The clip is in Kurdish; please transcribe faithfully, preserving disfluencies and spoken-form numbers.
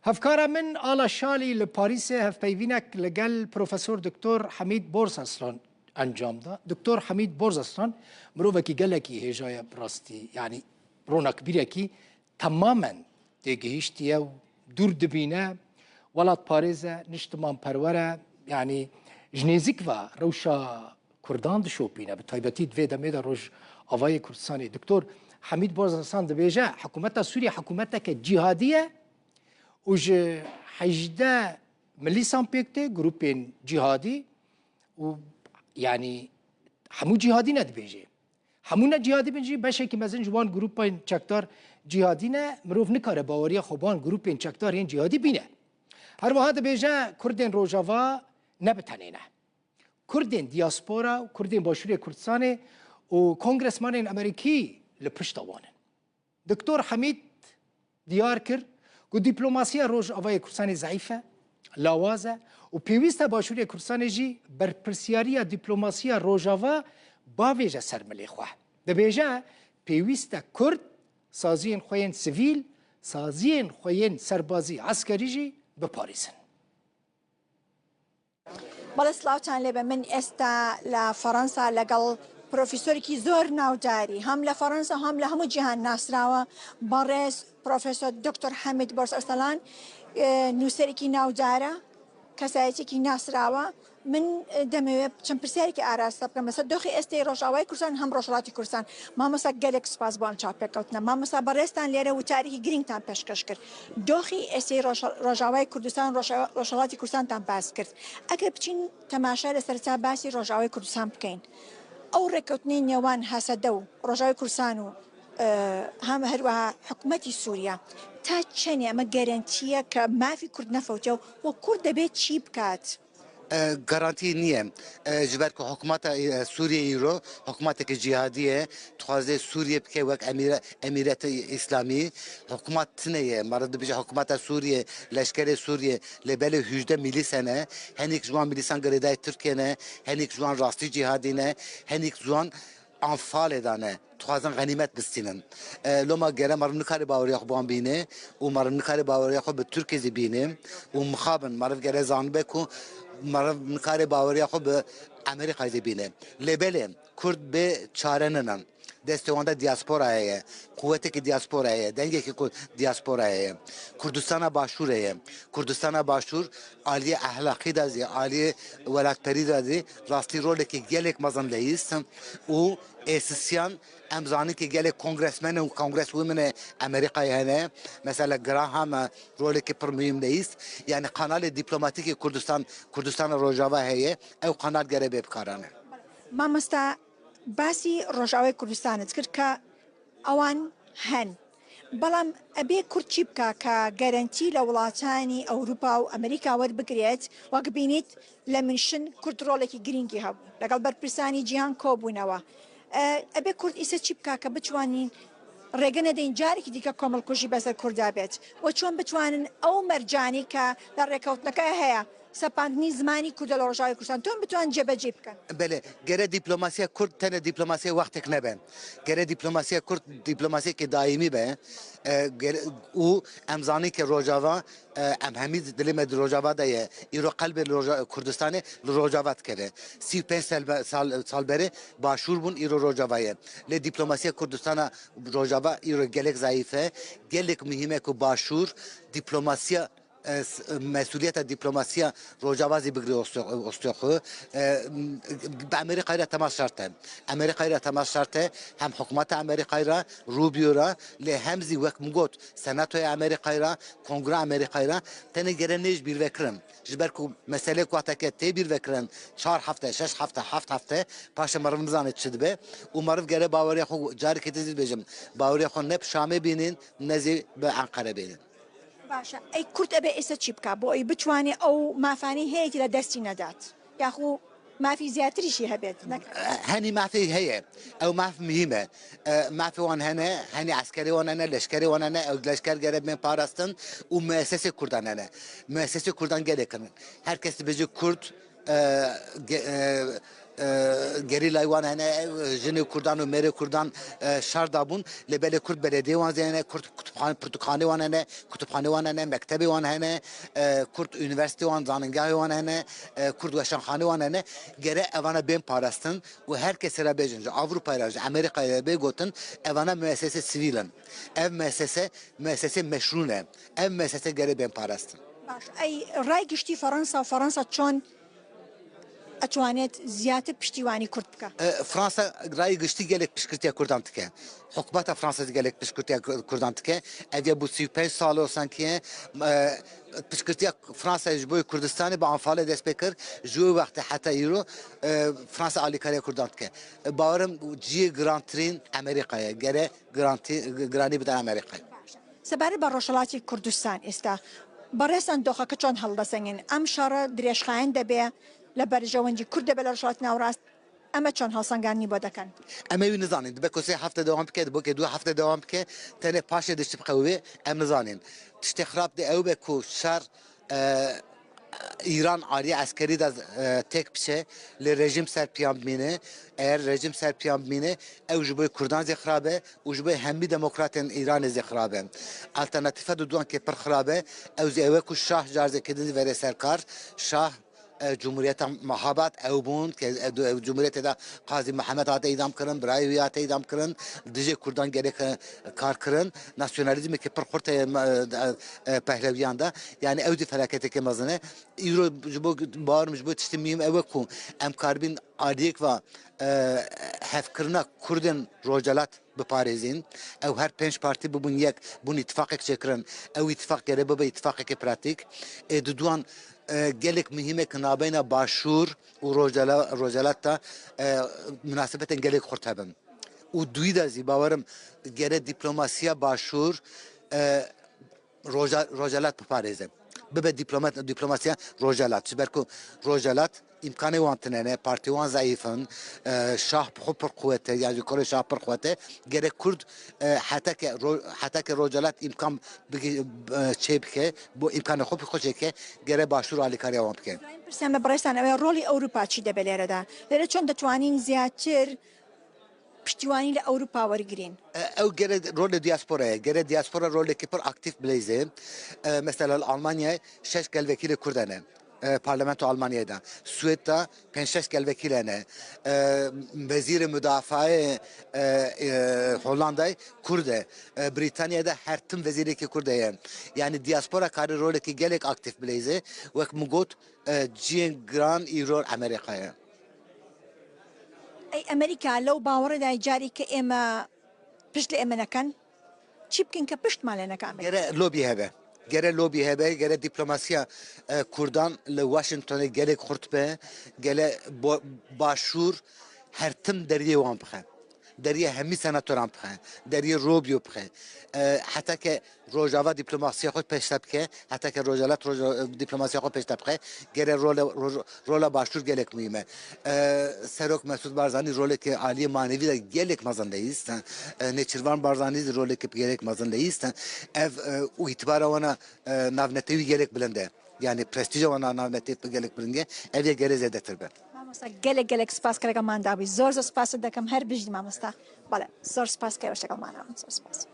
Hevkara min Ala Şalî li Parîsê hevpeyvînek li gel Profesor Doktor Hemîd Borzaslan encam da. Doktor Hemîd Borzaslan mirovekî gelekî hêja ye bi rastî, yanî ronakbîrekî temamen têgihiştî ye û dûr dibîne, welatparêz e, niştimanperwer e, yanî ji nêzîk ve rewşa Kurdan dişopîne, bi taybetî di vê demê de Rojavayê Kurdistanê. Doktor Hemîd Borzaslan dibêje, hikûmeta Sûriyê hikûmeteke cîhadî ye û ji hejdeh milîsan pêk tê, grûpên cîhadî û, yanî, hemû cîhadî ne dibêje. Hemû ne cîhadî bin jî beşekî mezin ji wan grûpên çekdar cîhadî ne, mirov nikare baweriya xwe bi wan grûpên çekdar yên cîhadî bîne. Her wiha dibêje Kurdên Rojava ne bi tenê ne. Kurdên diaspora û Kurdên Başûrê Kurdistanê û kongresmanên Amerîkî li pişta wan in. Doktor Hemîd diyar kir ku dîplomasiya Rojavayê Kurdistanê zeîf e, lawaz e û pêwîst e Başûrê Kurdistanê jî berpirsiyariya dîplomasiya Rojava bavêje ser milê xwe. Dibêje, pêwîst e Kurd saziyên xwe yên sivîl, saziyên xwe yên serbazî, eskerî jî biparêzin. بەڵێ، سڵاوتان لێبێ. من ئێستا لە فەڕەنسا لەگەڵ پرۆفیسۆرێکی زۆر ناوداری، هەم لە فەڕەنسا، هەم لە هەموو جیهان ناسراوە، بەڕێز پرۆفیسۆر دکتۆر حەمید بۆرس ئەرسەلان، ئێ، نووسەرێکی ناودارە، کەسایەتێکی ناسراوە. من، ئێ، دەمەوێت چەند پرسیارێکی ئاراستە بکەم لەسەر دۆخی ئێستەی ڕۆژاوای کوردستان، هەم ڕۆژهەڵاتی کوردستان. مامۆستا، گەلێک سپاس بۆ ئەم چاوپێکەوتنە. مامۆستا، بەڕێزتان لێرە وتارێکی گرنگتان پێشکەش کرد. دۆخی ئێستەی ڕۆژ-، ڕۆژاوای کوردستان، ڕۆژا-، ڕۆژهەڵاتی کوردستانتان باس کرد. ئەگەر بچین تەماشا لە سەرەتا باسی ڕۆژاوای کوردستان بکەین، ئەو ڕێککەوتنەی نێوان هەسەدە و ڕۆژاوای کوردستان و، ئە، هەم هەروەها حکوومەتی سووریا، تا چەنێ ئەمە گەرەنتییە کە مافی کورد نەفەوتێ و، و کورد دەبێت چی بکات؟ ئە، گەرانتی نییە. ئە، ji ber ku hikûmeta, ê, Sûriyê îro hikûmeteke cîhadî ye, dixwaze Sûriyê bike wek emîre-, emîreta îslamî. Hikûmet tune ye. Meriv dibêje hikûmeta Sûriyê, leşkerê Sûriyê, lê belê hûjdeh mîlîs hene. Henîk ji wan mîlîsan girêdayî Tirkiyê ne, henîk ji wan rastî cîhadî ne, henîk ji wan anfalê de ne. Dixwazin xenîmet bistînin. E, loma gere meriv nikare baweriya xwe bi wan bîne û meriv nikare baweriya xwe bi Tirkiyê zî bîne û mixabin meriv gere zanibe ku meriv nikare baweriya xwe bi Amerîkayê zî bîne. Lê belê Kurd bê çare nine. Destê wan de diaspora heye, quwetekî diaspora heye, dengekî ku diaspora heye. Kurdistana Başûr heye. Kurdistana Başûr aliyê ehlaqî de zî, aliyê welatperî de zî rastî rolekî gelek mezin leyîst û êsisiyan em zanin ki gelek kongresmen û congresswomen ê Amerîkayê hene. Mesela Graham e, rolekî pir muhîm leyîst. Yani kanalê dîplomatîkê Kurdistan, Kurdistana Rojava heye. Ew kanal gere bê bikarane. Mamosta, باسی ڕۆژاوای کوردستانت کرد کە ئەوان هەن. بەڵام ئەبێ کورد چی بکا کە گەرەنتی لە وڵاتانی ئەوروپا و ئەمریکا وەربگرێت؟ وەک بینیت لە منشن کورد ڕۆڵێکی گرنگی هەبوو. لەگەڵ بەرپرسانی جیهان کۆبوونەوە. ئە، ئەبێ کورد ئیسە چی بکا کە بتوانین ڕێگە نەدەین جارێکی دیکە کۆمەڵکوژی بەسەر کوردا بێت؟ و چۆن بتوانن ئەو مەرجانی کە لە ڕێکەوتنەکە هەیە، سەپاندنی زمانی کوردە لە ڕۆژاوای کوردستان، چۆن بتوانن جێبەجێ بکەن؟ Belê, gere dîplomasiya Kurd tenê dîplomasiya wextek nebe. Gere dîplomasiya Kurd dîplomasiyeke daîmî be. E, gere, û em zanîn ke Rojava, e, em hemî dilê me di Rojava de ye. Îro qelbê li Roja-, Kurdistanê li Rojava dikeve. Sî û pênc sal be-, sal, sal berê Başûr bûn, îro Rojava ye. Lê dîplomasiya Kurdistana Rojava îro gelek zayîf e. Gelek muhîm e ku Başûr dîplomasiya, e, s-, mesuliyeta dîplomasiya Rojava zî bigirê osto-, ostoya xwe. E, m-, bi Amerîkayê re temas şert e. Amerîkayê re temas şert e. Hem hikûmeta Amerîkayê re, Rubio re, lê hem zî wek min got, Senatoya Amerîkayê re, Kongra Amerîkayê re, tenê gere nê ji bîr vekirin. Ji ber ku meselê ku hateke tê bîr vekirin, çar hefte, şeş hefte, heft hefte, paşê meriv nizane çi dibe û meriv gere baweriya xwe, carekê din zî dibêjim, baweriya xwe ne bi Şamê bînin, ne zî bi Enqere bînin. باشە، ئەی کورد ئەبێ ئێستا چی بکا بۆ ئەوی بتوانێ ئەو مافانەی هەیەی لە دەستی نەدات؟ یاخو مافی زیاتریشی هەبێت؟ نەک- Henî mafê heye. Ew maf muhîm e. E, mafê wan hene, henî eskerê wan hene, leşkerê wan hene, ew leşker gere bên parastin û muesesê Kurdan hene. Muesesê Kurdan gelek in. Her kes dibêje Kurd, e, ge-, e, e, gerîlayê wan hene, e, jinê Kurdan û mêrê Kurdan, e, şer dabûn. Lê belê Kurd belediyê wan zî hene, Kurd kutubxan-, pirtûkxanê wan hene, kutubxanê wan hene, mektebê wan hene, e, Kurd unîversîtê wan, zanîngehê wan hene, e, Kurd weşanxanê wan hene. Gere evana bên parastin û her kesê re bêjin, ji Ewropayê re, ji Amerîkayê re bê gotin, evana muessese sivîl in. Ev muessese, muessese meşrû ne. Ev muessese gere bên parastin. Baş, ey ray giştî Fransa, Fransa çon etwanêt ziyadî piştîwanî Kurd bike? E, Fransa rayê giştî gelek piştgirtiya Kurdan dike. Hikûmeta Fransa jî gelek piştgirtiya Kur-, Kurdan dike. Ev ya bo sî û pênc sal o sanki ye. E, piştgirtiya Fransa ji bo Kurdistanê bi Anfalê dest pê kir. Ji wê wextê heta îro, e, Fransa alîkariya Kurdan dike. E, bawerim cihê girantirîn Amerîka ye. Gere girantî-, giranî bidin Amerîkayê. Sebarê bi Rojhilatî Kurdistan êsta. Berêsan doxeke çond hildisengin? Em şer dirêjxayin de bê li berjewendî Kurd de bê li Rojhilatî Navrast. Em ê çond hilsenganî bo dekin? Em ê wî nizanin. Dibe ku sê hefte dewam bike, dibe ku du hefte dewam bike, tenê paşê dişt biqewibê, em nizanin. Tiştê xirab dê ew be ku şer, e, Îran aliyê eskerî de, e, têk biçe, lê rejîm ser piyan bimîne. Eger rejîm ser piyan bimîne, ew ji bo Kurdan zî xirab e û ji bo hemî demokratên Îranê zî xirab e. Alternatîfa diduan ke pir xirab e, ew zî ew e ku şah carzekê din zî vere ser kar. Şah, e, Cumhuriyeta Mahabad ew bûn, ke, e, du-, e, Cumhuriyetê de Qazî Mihemed hate îdam kirin, birayê wî hate îdam kirin, dijê Kurdan gelek, e, kar kirin. Nasyonalîzmeke pir xurt heye, e, e, e, Pehlewiyan de. Yani ew zî felaketeke mezin e. Îro ji bo, bawerim ji bo tiştê muhîm ew e ku em karibin aliyek ve, e, hevkirina Kurdên Rojhelat biparêzin. Ew her pênc partî bibûn yek, bûn îtifaqek çêkirin. Ew îtifaq gere bibe îtifaqeke pratîk. Ê diduan, e, gelek muhîm e ku nabeyna Başûr û Rojhela-, Rojhelat de, e, minasebetên gelek xurt hebin. Û duyî de zî bawerim gere diplomasiya Başûr, e, Roja-, Rojhelat biparêze. Bibe diplomat, diplomasiya Rojhelat. Ji ber ku Rojhelat îmkanê wan tune ne, partî wan zayîf in, e, şah bi xwe pir quwet e, ya ji kurê şah pir quwet e. Gerek Kurd, e, heta ke ro-, heta ke Rojhelat îmkan bigi-, e, çê bike, bo îmkanê xwe bi xwe çêke, gere Başûr alîkariya wan bike. Pirsem me birêsan, ew ê rolî Ewropa çi de be lêre de? Lêre çond detwanîn ziyadtir piştîwanî li Ewropa wergirîn? E, ew gere rolê diaspora ye. Gere diaspora rolekî pir aktîf bileyzê. E, mesela li Almanyayê şeş gelvekîlê Kurd hene. E, parlamento Almanyayê de. Swêd de pênc şeş gelvekîl hene. E, wezîrê mudafaayê, e, e, Hollandayê Kurd e. E, Brîtanyayê de her tim wezîrekî Kurd heye. Yani diaspora kare rolekî gelek aktîf bileyzê. Wek min got, e, cihên giran îro Amerîka ye. Ey Amerîka, lew bawerê dayê carî ke ême pişt li ême nekin? Çi bikin ke pişt malê nekin? Gere lobî hebe. Gere lobî hebe, gere diplomasiya, e, Kurdan li Washingtonê gelek xurt be, gele bo-, Başûr her tim deriyê wan bixe. Deriyê hemî senatoran bixe. Deriyê Rubio bixe. E, heta ke Rojava diplomasiya xwe pêşte bike, heta ke Rojhelat roja-, diplomasiya xwe pêşte bike, gere rola, roj-, rola Başûr gelek muhîm e. E, Serok Mesûd Barzanî roleke aliyê manevî de gelek mezin leyîst. E, Nêçîrvan Barzanî zî roleke gelek mezin leyîst. Ev, e, û îtibara wana, e, navnetewî gelek bilind e. Yani prestîja wana navnetewî gelek bilind e. Ev yê gere zêdetir be. Mamosta, gelek gelek spas, kereka man dabî. Zor zor spas dekim, her bijî mamosta. Bale, zor spas ke weşek man dabî. Zor spas.